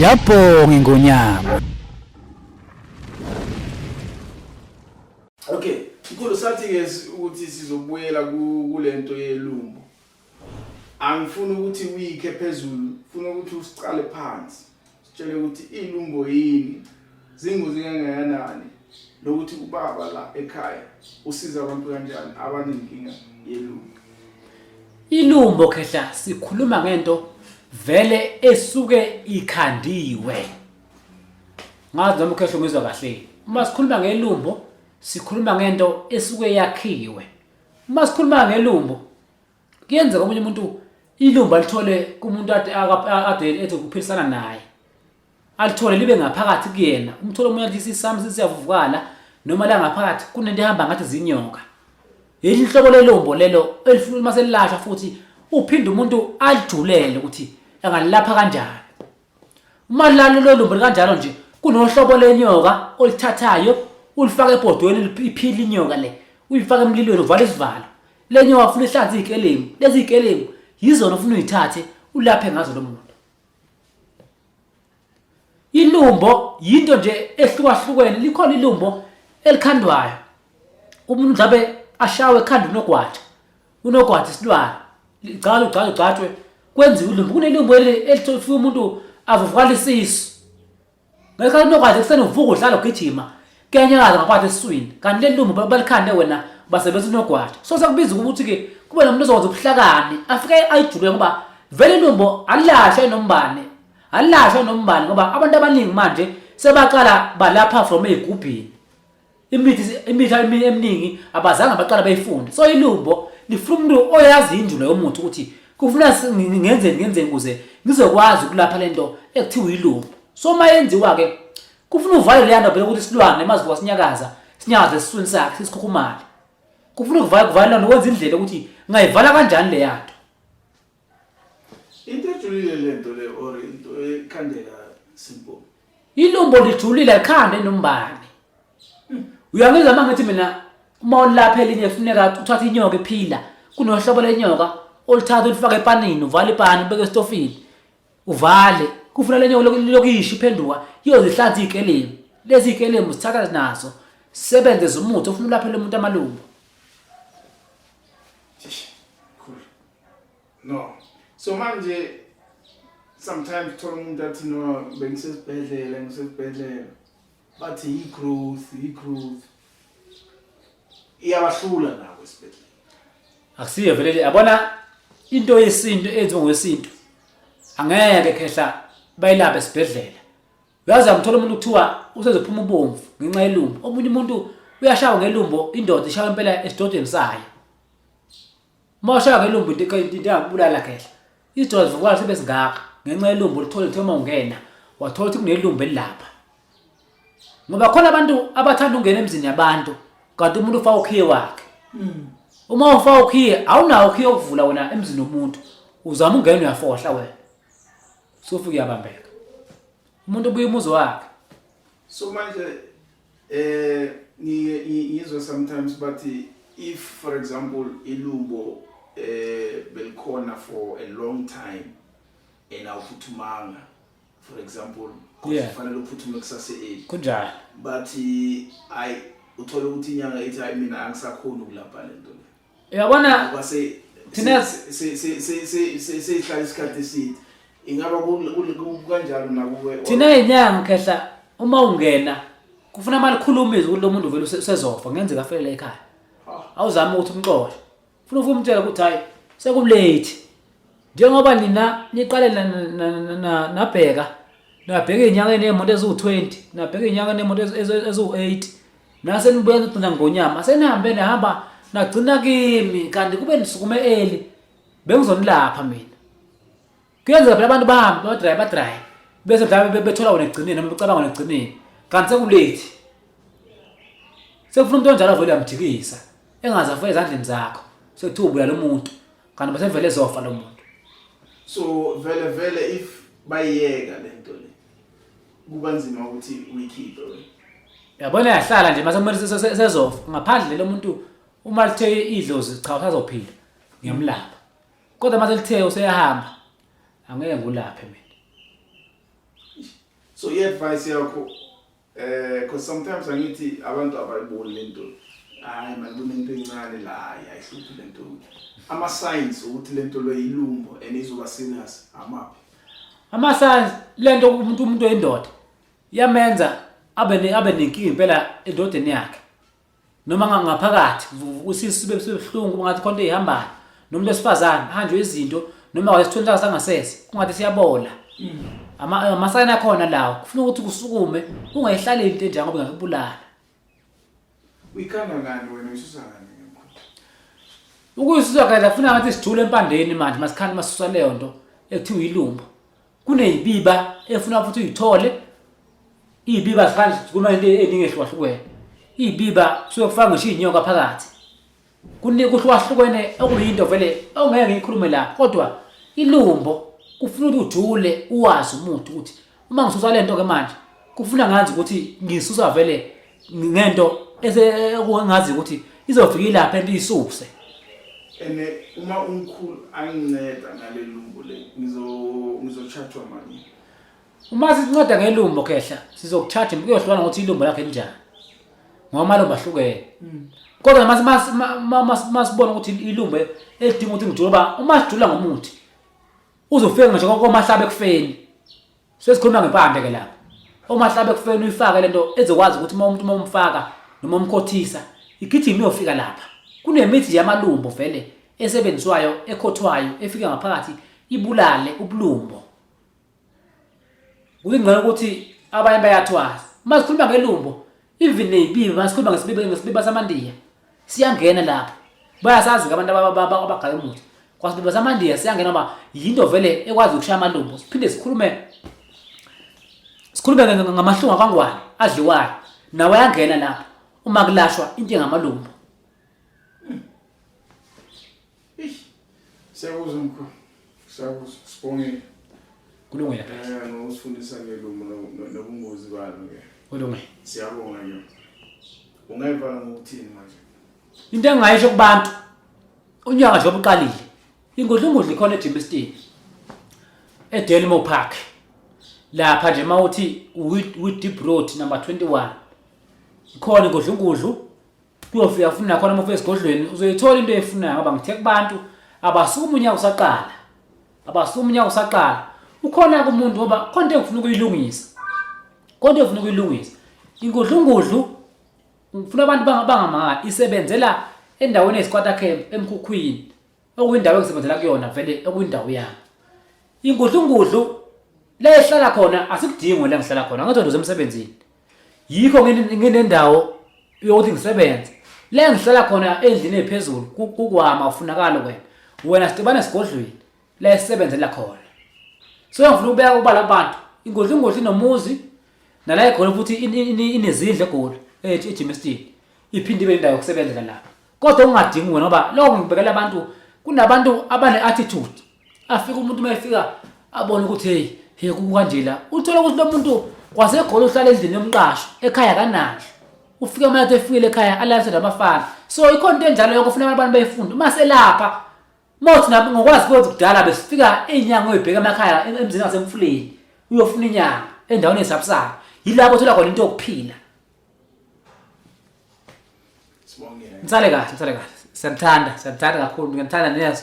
Yabhonga ingonyama. Okay, mkhulu sathi ke ukuthi sizobuyela kulento yelumbo. Angifuni ukuthi uyikhe phezulu, funa ukuthi usicale phansi. Sitshele ukuthi ilumbo yini, zingozi kangakanani nokuthi ubaba la ekhaya usiza abantu kanjani abanenkinga yelumbo. Ilumbo khehla sikhuluma ngento vele esuke ikhandiwe. Ngazi noma ukhehla ungizwa kahle. Uma sikhuluma ngelumbo sikhuluma ngento esuke yakhiwe. Uma sikhuluma ngelumbo kuyenzeka omunye umuntu ilumbo alithole kumuntu ade ade ethi ukuphilisana naye. Alithole libe ngaphakathi kuyena. Umthole omunye athi isisami siyavuvukala noma la ngaphakathi kunento ehamba ngathi zinyoka. Yeli hlobo lelumbo lelo elifuna uma selilashwa futhi uphinde umuntu alijulele ukuthi angalilapha kanjani. Uma lalo lolumbo kanjalo nje kunohlobo lenyoka olithathayo ulifaka ebhodweni iphila inyoka le uyifaka emlilweni uvale isivalo. Le nyoka ufuna ihlanze izikelemu, lezi zikelemu yizona ofuna uyithathe ulaphe ngazo lo muntu. Ilumbo yinto nje ehlukahlukene, likhona ilumbo elikhandwayo. Umuntu mhlawumbe ashawe ekhanda unogwaja, unogwaja isilwane, ligcatshwe ugcatshwe ugcatshwe kwenziwe ilumbo. Kunelumbo elifika umuntu avuvukala isisu. Ngekhathi unogwaja ekuseni uvuka udlala ugijima, kuyanyakaza ngaphakathi esiswini. Kanti leli lumbo balikhande wena basebenzisa unogwaja. So sekubiza ukuthi-ke kube nomuntu ozokwenza ubuhlakani afike ayijule ngoba vele ilumbo alilahlwa enombane. Alilashwa nombani ngoba abantu abaningi manje sebaqala balapha from ey'gubhini. Imithi imithi eminingi abazange baqala beyifunde. So ilumbo lifuna umuntu oyazi injulo yomuthi ukuthi kufuna ngenzeni ngenzeni ukuze ngizokwazi ukulapha lento ekuthiwa ilumbo. So uma yenziwa ke kufuna uvale leya nto phela ukuthi isilwane mazivuka sinyakaza sinyakaze esiswini sakhe sisikhukhumale. Kufuna ukuvala kuvala nokwenza indlela ukuthi ngayivala kanjani leya nto. Into ejulile lento le or into ekhandeka simple. Ilumbo lijulile alikhande nombani. Uyangizwa uma ngithi mina uma ulapha elinye kufuneka uthathe inyoka ephila kunohlobo lenyoka oluthatha ulifake epanini uvale ipani ubeke esitofini uvale kufuna lenyoka lokuyisha iphenduka iyozihlanza izikelemu lezi zikelemu sithatha nazo sebenze zumuthi ofuna ulaphele umuntu amalumbo. Cool. No. So manje sometimes thola umuntu athi no bengisesibhedlela ngisesibhedlela bathi i-growth i-growth iyabahlula nabo esibhedlela. Akusiyo vele yabona into yesintu eyenziwa ngokwesintu angeke khehla bayilaphe esibhedlela. Uyazi amthola umuntu kuthiwa usezophuma ubomvu ngenxa yelumbo. Omunye umuntu uyashawa ngelumbo indoda ishawa impela esidodeni sayo. Uma ushaya ngelumbo into into engakubulala khehla. Isidodwa sivukala sibe singaka ngenxa yelumbo lithole lithe uma ungena wathola ukuthi kunelumbo elilapha. Ngoba khona abantu abathanda ukungena emzini yabantu kanti umuntu ufaka ukhiye wakhe. Uma ufaka ukhiye awunawo ukhiye okuvula wena emzini womuntu. Uzama ungena uyafohla wena. Sufike uyabambeka. Umuntu ubuya umuzi wakhe. So manje ngizwe sometimes bathi if for example ilumbo belikhona for a long time and awuphuthumanga for example kufanele uphuthume kusase early kunjalo bathi ay uthola ukuthi inyanga ithi hayi mina angisakhoni ukulapha lento le uyabona kwase thina seyihlala isikhathi eside ingaba kanjalo nakuwe thina inyanga khehla uma ungena kufuna malikhuluma izwi ukuthi lo muntu vele usezofa kungenzeka afelele ekhaya awuzame ukuthi umxoshe funa ufike umtshela ukuthi hayi sekulate njengoba nina niqale nabheka nabheka ey'nyangeni ney'moto eziwu-20 nabheka ey'nyangeni ney'moto eziwu-8 nase nibuya nigcina ngonyama senihambe nihamba nagcina kimi kanti kube nisukume eli bengizonilapha mina kuyenzeka phela abantu bahambe badraye badraye bese mhlawumbe bethola wena ekugcineni noma becabanga wena ekugcineni kanti sekulate sekufuna umuntu onjalo avele uyamjikisa engaze afike ezandleni zakho sekuthiwa ubulala umuntu kanti basevele ezofa lo muntu so vele vele if bayiyeka lento le kuba nzima ukuthi uyikhiphe wena yabona yahlala nje mase kumele sezofa ngaphandle lo muntu uma lithe idlozi cha usazophila ngiyamlapha kodwa mase lithe useyahamba angeke ngulaphe mina. So i-advice yakho, because sometimes angithi abantu abayiboni lento, hayi man, kunento encane la, hayi, ayihluphi lento. Ama-signs ukuthi lento lo yilumbo and izoba serious amaphi? Ama-signs lento, umuntu oyindoda iyamenza abe nenkinga impela endodeni yakhe, noma ngaphakathi usisu sibe sibuhlungu, ngathi khona into eyihambayo, nomuntu wesifazane ahanjwe izinto, noma wayesithweni sakhe sangasese kungathi siyabola. Amasayini akhona lawo, kufuna ukuthi kusukume, ungayihlaleli into enjalo ngoba ingakubulala. Uyikhanda ngani wena, uyisusa ngani ngemkhulu? Ukuyisusa kahle kufuna ngathi sijule empandeni manje, masikhanda masusa leyo nto ekuthiwa ilumbo. Kuneyibiba efuna futhi uyithole iyibiba, zifana kuma into eningi ehlukahlukene. Iyibiba kusuke kufaka ngisho iy'nyoka phakathi, kuhlukahlukene, okuyinto vele ongeke ngiyikhulume lapha, kodwa ilumbo kufuna ukuthi ujule, uwazi umuthi ukuthi uma ngisusa le nto-ke manje kufuna ngazi ukuthi ngisusa vele ngento engazi ukuthi izofika ilapha into iyisuse. And uma umkhulu anginceda ngale lumbo le, ngizo-charge-wa mali? Uma sinceda ngelumbo, khehla, sizoku-charge, kuyohlukana ngokuthi ilumbo lakhe linjani, ngoba amalumbo ahlukene. Kodwa masibona ukuthi ilumbo elidinga ukuthi ngijule, uba uma sijula ngomuthi uzofika ngisho komahlaba ekufeni. Sesikhuluma ngempande ke lapha. Omahlaba ekufeni uyifake lento ezokwazi ukuthi uma umuntu uma umfaka noma umkhothisa igijima iyofika lapha. Kunemithi yamalumbo vele esebenziswayo, ekhothwayo, efika ngaphakathi ibulale ubulumbo. Kuyingcono ukuthi abanye bayathwasa. Uma sikhuluma ngelumbo, even neyibibi, uma sikhuluma ngesibiba samandiya, siyangena lapho. Bayasazi-ke abantu abagaya umuthi. Kwasibiba samandiya siyangena ngoba yinto vele ekwazi ukushaya amalumbo. Siphinde sikhulume ngamahlungu akangwane adliwayo, nawo ayangena lapho uma kulashwa into engamalumbo. Siyakuzwa mkhulu, siyakuzwa, sibongile. Kulungile. Ngokusifundisa ngelumbo nobungozi balo ke. Kulungile. Siyabonga ke. Ungayivala ngokuthini manje? Into engingayisho kubantu, unyaka nje obuqalile, ingudlungudlu ikhona eGermiston, eDelmo Park. Lapha nje mawuthi Deep Road number 21, ikhona ingudlungudlu. Kuyofika funa khona, uma ufika esigodlweni uzoyithola into oyifunayo, ngoba ngithe kubantu abasukume unyaka usaqala, abasukume unyaka usaqala. Ukhona kumuntu ngoba khona into engifuna ukuyilungisa, khona into engifuna ukuyilungisa. Ingudlungudlu ngifuna abantu bangamanga, isebenzela endaweni eyisikwata camp emkhukhwini, okuyindawo engisebenzela kuyona vele, okuyindawo yami. Ingudlungudlu le ehlala khona asikudingi la ngihlala khona, ngathi ndoze emsebenzini, yikho nginendawo yokuthi ngisebenze le ngihlala khona endlini ephezulu kukwama ufunakala wena sidibane esigodlweni la esisebenzela khona. So ngifuna ukubeka ubala abantu, ingudlungudlu inomuzi nala eGoli futhi inezindlu eGoli eGermiston, iphinde ibe indawo yokusebenzela lapha, kodwa ungadingi wena, ngoba lokho ngibekela abantu. Kunabantu abane-attitude, afika umuntu, uma efika abone ukuthi hey hey, kukanje la, uthola ukuthi lo muntu kwaseGoli uhlala endlini yomqasho, ekhaya kanandlo. Ufike uma ethi efikile ekhaya alalise nabafana. So ikhona into enjalo yonke, ufuna abantu bayifunde uma selapha. Mothi nabo ngokwazi kwethu kudala besifika iy'nyanga oyibheka emakhaya, emzini wasemfuleni, uyofuna inyanga endaweni esabusayo, yilapho othola khona into yokuphila. Sibongile. Nisale kahle, nisale kahle. Siyanithanda, siyanithanda kakhulu. Ngiyanithanda nezo.